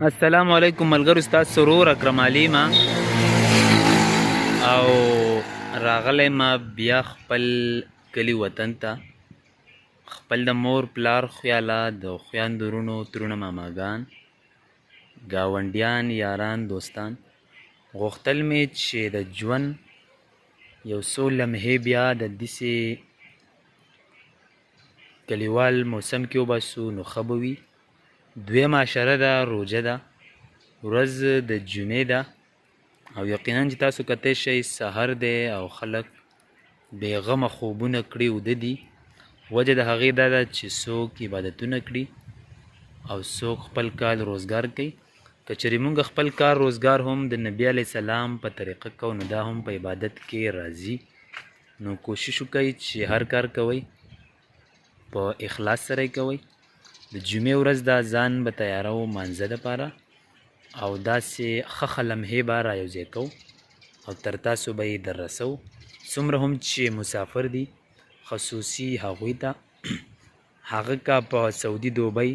السلام علیکم ملګرو، ستاسو سرور اکرم علي ما او راغلی ما بیا خپل کلي وطن ته، خپل د مور پلار خیاله، د خویندو وروڼو ترونه ماماګان، ګاونډیان، یاران، دوستان. غوښتل مې چې د ژوند یو څو لمحې بیا د داسې کلیوال موسم کې وباسو نو ښه به وي. دویمه عشره ده، روژه ده، ورځ د جمعې ده او یقینا چې تاسو کتی شئ سحر دی او خلک بېغمه خوبونه کړي اوده دي. وجه د هغې دا ده چې څوک عبادتونه کړي او څوک خپل کار روزګار کوي. که چېرې موږ خپل کار روزګار هم د نبي علیه السلام په طریقه کوو نو دا هم په عبادت کې راځي. نو کوشش وکړئ چې هر کار کوئ په اخلاص سره یې کوئ. د جمعې ورځ ده، ځان به تیارو مانځه دپاره او داسې ښه ښه لمحې به را یوځای کوو او تر تاسو به یې در رسوو. څومره هم چې مسافر دي خصوصي هغوی ته، هغه که په سعودي دوبۍ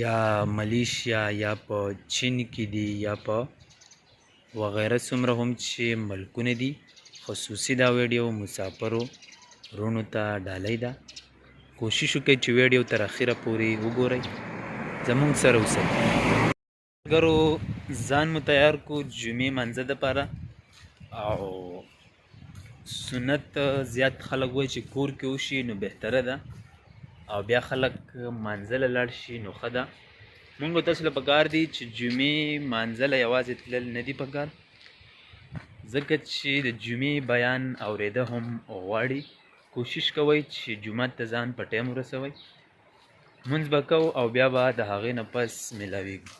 یا ملیشیا یا په چین کې دي یا په وغیره څومره هم چې ملکونه دي، خصوصي دا ویډیو مسافرو وروڼو ته ډالۍ ده. کوشش وکړئ چې ویډیو تر اخیره پورې وګورئ، زمونږ سره اوسئ. ملګرو ځان مو تیار کو جمعې مانځه دپاره او سنت زیات خلک وایي چې کور کې وشي نو بهتره ده او بیا خلک مانځه له لاړ شي نو ښه ده. مونږ تاسو له پکار دي چې جمعې مانځه له یوازې تلل نه دي پکار، ځکه چې د جمعې بیان اورېده هم غواړي. کوشش کوئ چې جومات ته ځان په ټایم ورسوئ، مونځ به کوو او بیا به د هغې نه پس میلاویږو.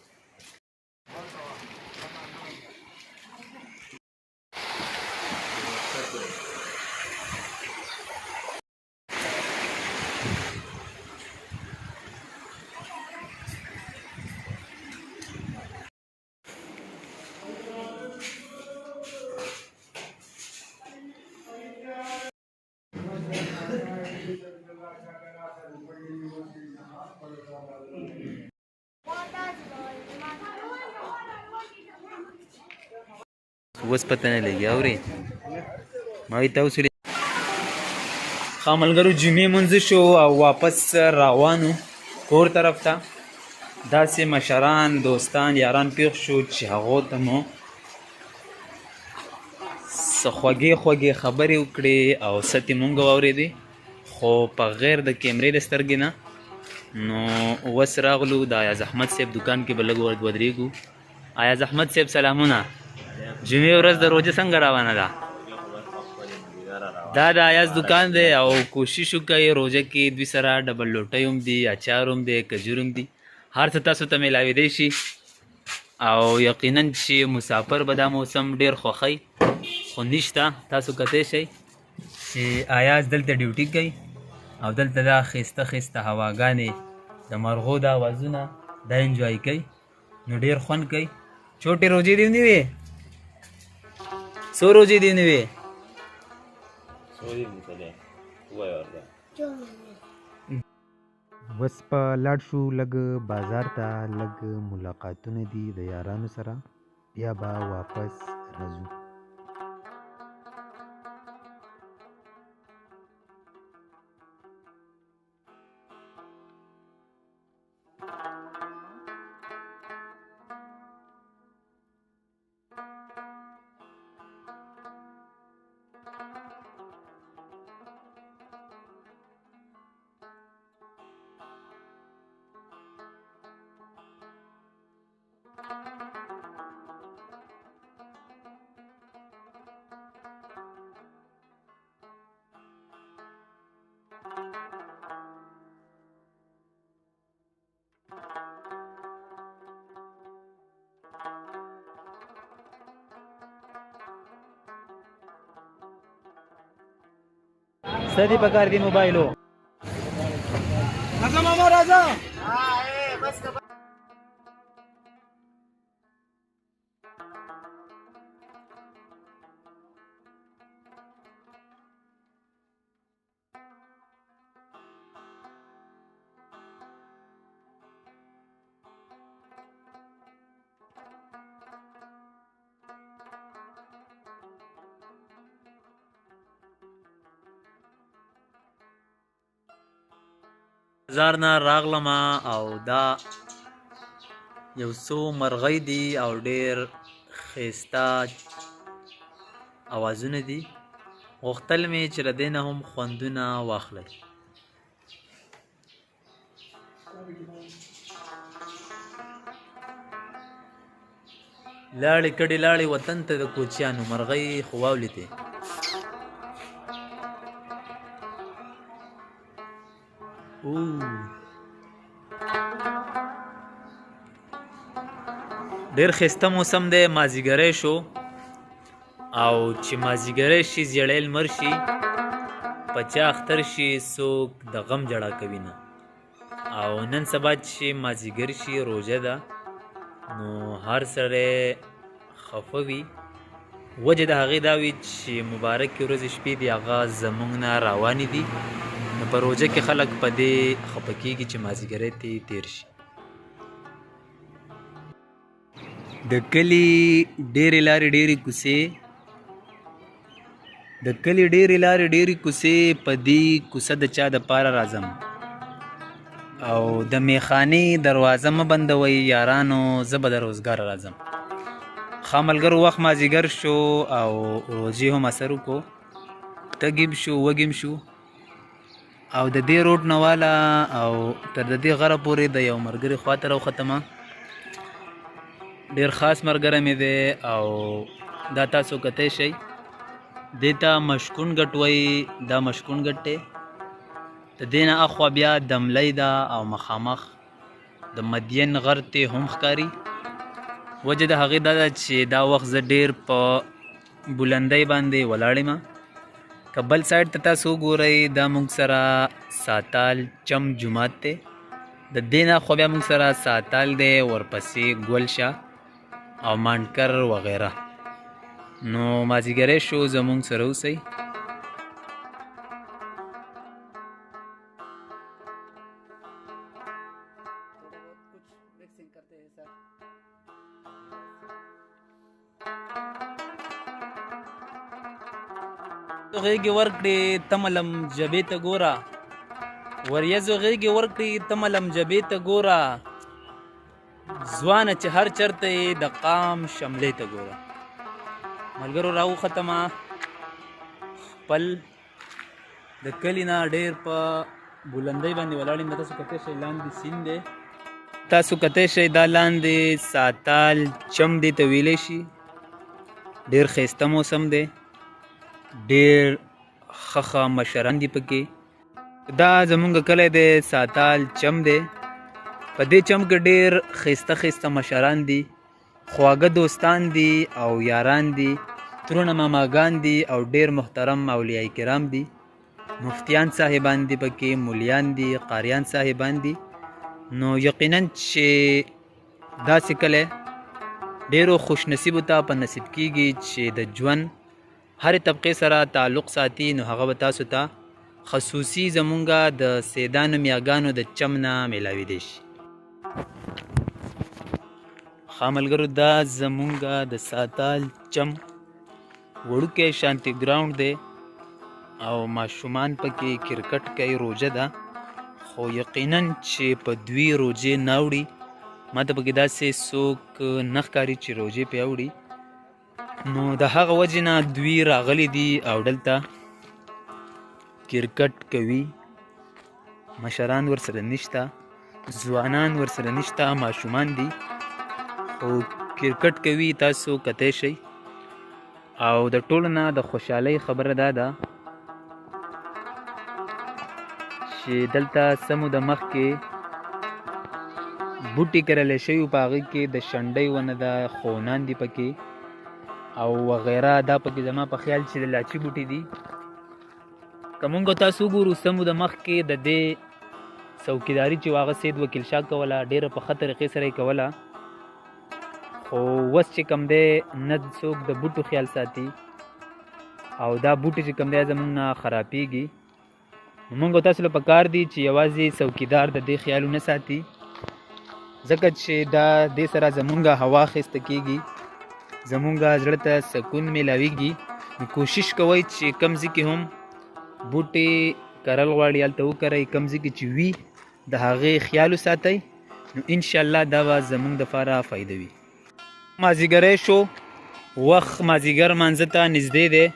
اوس پته نه لګي اوري ما وی تاسو. ښه ملګرو، جمعې مونځ شو او واپس روانو کور طرف ته. داسې مشران، دوستان، یاران پېښ شو چې هغو ته مو څه خوږې خوږې خبرې وکړې او څه ترې مونږ واورېدې، خو په غیر د کیمرې د سترګې نه. نو اوس راغلو د ایاز احمد صاحب دکان کې به لږ ودرېږو. ایاز احمد صاحب سلامونه، جمعې ورځ د روژه څنګه روانه ده؟ دا د ایاز دکان دی او کوشش وکړئ روژه کې دوی سره ډبل لوټۍ هم دي، اچار هم دی، کجور هم دي، هر څه تاسو ته میلاوېدی شي. او یقینا چې مسافر به دا موسم ډیر خوښوي، خو نشته. تاسو کتی شئ چې ایاز دلته ډیوټي کوي او دلته دا ښایسته ښایسته هواګانې، د مرغو دا اوازونه دا انجوای کوي، نو ډیر خوند کوي. چوټې روژې دې ونیوې؟ څو روژې دې ونیوې؟ اوس په لاړ شو لږ بازار ته، لږ ملاقاتونه دي د یارانو سره، بیا به واپس راځو. څه دې پکار دي موبایلو؟ راځه ماما راځه. بازار نه راغلم او دا یو څو مرغۍ دي او ډېر ښایسته اوازونه دي. غوښتل مې چې له دې نه هم خوندونه واخلئ. لاړې کډې لاړې وطن ته د کوچیانو مرغۍ خو واولیدې. ډېر ښایسته موسم دی، مازیګری شو او چې مازیګری شي زیړی لمر شي، په چا اختر شي څوک د غم جړا کوي نه. او نن سبا چې مازیګر شي روژه ده نو هر سړی خفه وي. وجه د هغې دا وي چې مبارکې ورځې شپې دي هغه زموږ نه روانې دي، نو په روژه کې خلک په دې خفه کېږي چې مازیګری ترې تېر شي. د کلي ډېرې لارې ډېرې کوڅې، د کلي ډېرې لارې ډېرې کوڅې، په دې کوڅه د چا دپاره راځم. او د میخانې دروازه مه بندوئ یارانو، زه به د روزګاره راځم. ښه ملګرو وخت مازیګر شو او روژې هم اثر وکړو، تږي شو وږي شو او د دې روډ نه والا او تر د دې غره پورې د یو ملګري خواته راوختمه. ډېر خاص ملګری مې دی او دا تاسو کتی شئ، دې ته مشکون ګټ وایي. دا مشکون ګټ دی. د دې نه اخوا بیا دملۍ ده او مخامخ د مدین غر ته هم ښکاري. وجه د هغې دا ده چې دا وخت زه ډېر په بلندۍ باندې ولاړ یم. که بل سایډ ته تاسو وګورئ دا موږ سره ساتال چم جومات دی. د دې نه اخوا بیا موږ سره ساتال دی، ورپسې ګل شاه او مانکر وغیره. نو مازیګری شو، زموږ سره اوسئ. غېږې ورکړې تملم جبې ته ګوره، وریځو غېږې ورکړې تملم جبې ته ګوره، ځوانه چې هر چرته یې د قام شملې ته ګوره. ملګرو راوختمه خپل د کلي نه ډېر په بلندۍ باندې ولاړ یم. تاسو کتی شئ لاندې سیند دی، تاسو کتی شئ دا لاندې ساتال چم دی ته ویلی شي. ډېر ښایسته موسم دی، ډېر ښه ښه مشران دي پکې. دا زمونږ کلی دی ساتال چم دی. په دې چم کې ډېر ښایسته ښایسته مشران دي، خواږه دوستان دي او یاران دي، ترونه ماماګان دي او ډېر محترم اولیاء کرام دي. مفتیان صاحبان دي پکې، مولیان دي، قاریان صاحبان دي. نو یقینا چې داسې کلی ډېرو خوشنصیبو ته په نصیب کیږي چې د ژوند هرې طبقې سره تعلق ساتي. نو هغه به تاسو ته خصوصي زمونږه د سیدانو میاګانو د چم نه میلاویدی شي. ښه ملګرو دا زمونږه د ساتال چم وړوکی شانتي ګراوند دی او ماشومان پکې کرکټ کوي. روژه ده خو یقینا چې په دوی روژې نه اوړي. ما ته پکې داسې څوک نه ښکاري چې روژې پرې اوړي. نو د هغه وجې نه دوی راغلي دي او دلته کرکټ کوي. مشران ورسره نشته، ځوانان ورسره نشته، ماشومان دي خو کرکټ کوي. تاسو کتی شئ. او د ټولو نه د خوشحالۍ خبره دا ده چې دلته څه موده مخکې بوټي کرلی شوي وو، په هغې کې د شنډۍ ونه ده، خونان دي پکې او وغیره. دا پکې زما په خیال چې د لاچي بوټي دي. که مونږ تاسو وګورو څه موده مخکې د دې څوکیداري چې هغه سید وکیل شاه کوله ډېره په ښه طریقې سره یې کوله، خو اوس چې کوم دی نه څوک د بوټو خیال ساتي او دا بوټي چې کوم دی زمونږ نه خرابېږي. مونږ تاسو له پکار دي چې یوازې څوکیدار د دې خیال ونه ساتي، ځکه چې دا دې سره زمونږ هوا ښایسته کېږي، زمونږ زړه ته سکون میلاویږي. نو کوشش کوئ چې کوم ځای کې هم بوټي کرل غواړي هلته وکرئ، کوم ځای کې چې وي د هغې خیال وساتئ، نو ان شاء الله دا به زمونږ دپاره فایده وي. مازیګری شو، وخت مازیګر مانځه ته نږدې دی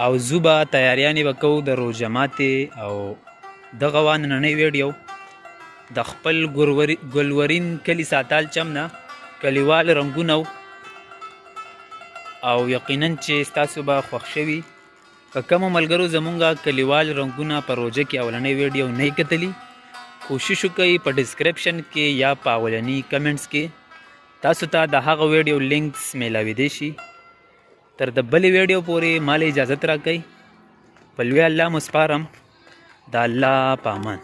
او ځو به تیاریانې به کوو د روژه ماتې. او دغه وه نننۍ ویډیو د خپل ګلورین کلي ساتال چم نه کلیوال رنګونه، او یقینا چې ستاسو به خوښ شوي. که کومو ملګرو زمونږ کلیوال رنګونه په روژه کې اولنۍ ویډیو نه کتلی، کوشش وکړئ په ډسکرپشن کې یا په اولني کمنټس کې تاسو ته د هغه ویډیو لینکس میلاویدی شي. تر د بلې ویډیو پورې مال اجازت راکړئ، په لوی الله مو سپارم، د الله په امان.